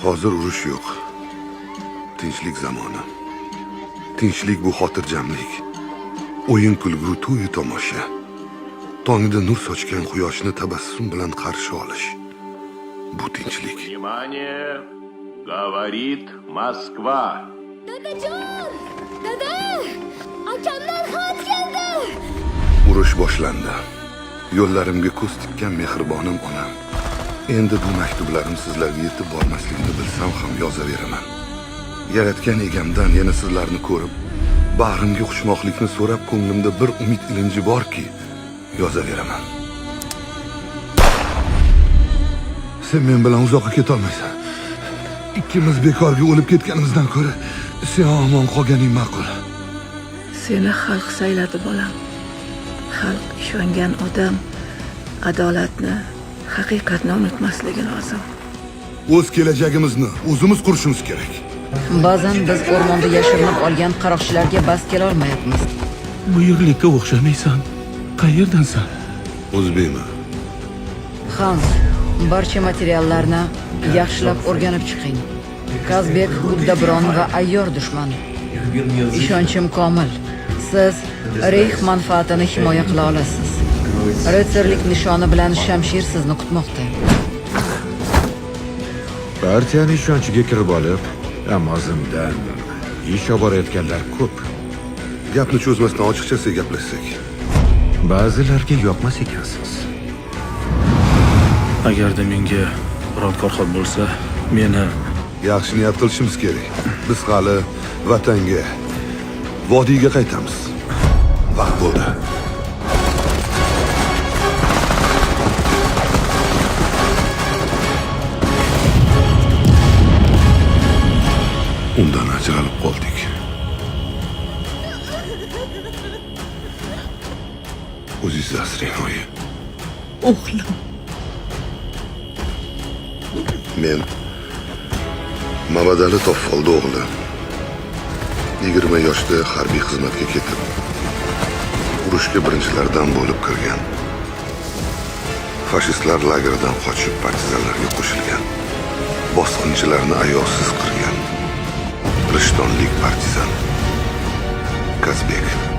Hozir urush yo'q. Tinchlik zamoni. Tinchlik bu xotirjamlik. O'yin kulgu, to'yu tomosha. Tongda nur sochgan quyoshni tabassum bilan qarshi olish. Bu tinchlik. Внимание! Говорит Москва. Dadajon! Dada! Akamdan xat keldi! Urush boshlandi. Yo'llarimga ko'z tikkan mehribonim onam. Endi bu maktublarim sizlarga yetib bormasligini bilsam ham yozaveraman. Yaratgan egamdan yana sizlarni ko'rib, bag'rimga quchmoqlikni so'rab ko'nglimda bir umid ilinji borki, yozaveraman. Sen men bilan uzoqqa ketolmaysan. Ikkimiz bekorga o'lib ketganimizdan ko'ra, sen omon qolganing ma'qul. Seni xalq sayladi, bolam. Xalq ishongan odam adolatni, haqiqatni unutmasligi lozim. O'z kelajagimizni o'zimiz qurishimiz kerak. Ba'zan biz o'rmonda yashirinib olgan qaroqchilarga bas kelolmayapmiz. Bu yerlikka o'xshamaysan. Qayerdansan? O'zbekman. Hans, barcha materiallarni yaxshilab o'rganib chiqing. Kazbek, Uddabron va ayyor dushman. Ishonchim komil. Siz Reyx manfaatini himoya qila olasiz. Ritsarlik nishoni bilan shamshir sizni kutmoqda. Partiyani ishonchiga kirib olib, ammo zimdan ish oborayotganlar ko'p. Gapni cho'zmasdan ochiqchasiga gaplashsak. Ba'zilarga yoqmas ekansiz. Agarda menga biror korxon bo'lsa, meni Yaxshi niyat qilishimiz kerak. Biz hali vatanga, vodiyga qaytamiz. Vaqt bo'ldi. Undan ajralib qoldik. O'zingizni asrang, oyi. O'g'lim. Men Mamadali Toffoldi o'g'li 20 yoshda harbiy xizmatga ketib, urushga birinchilardan bo'lib kirgan. Fashistlar lageridan qochib partizanlarga qo'shilgan. Bosqinchilarni ayovsiz qirgan. Rishtonlik partizan Kazbek.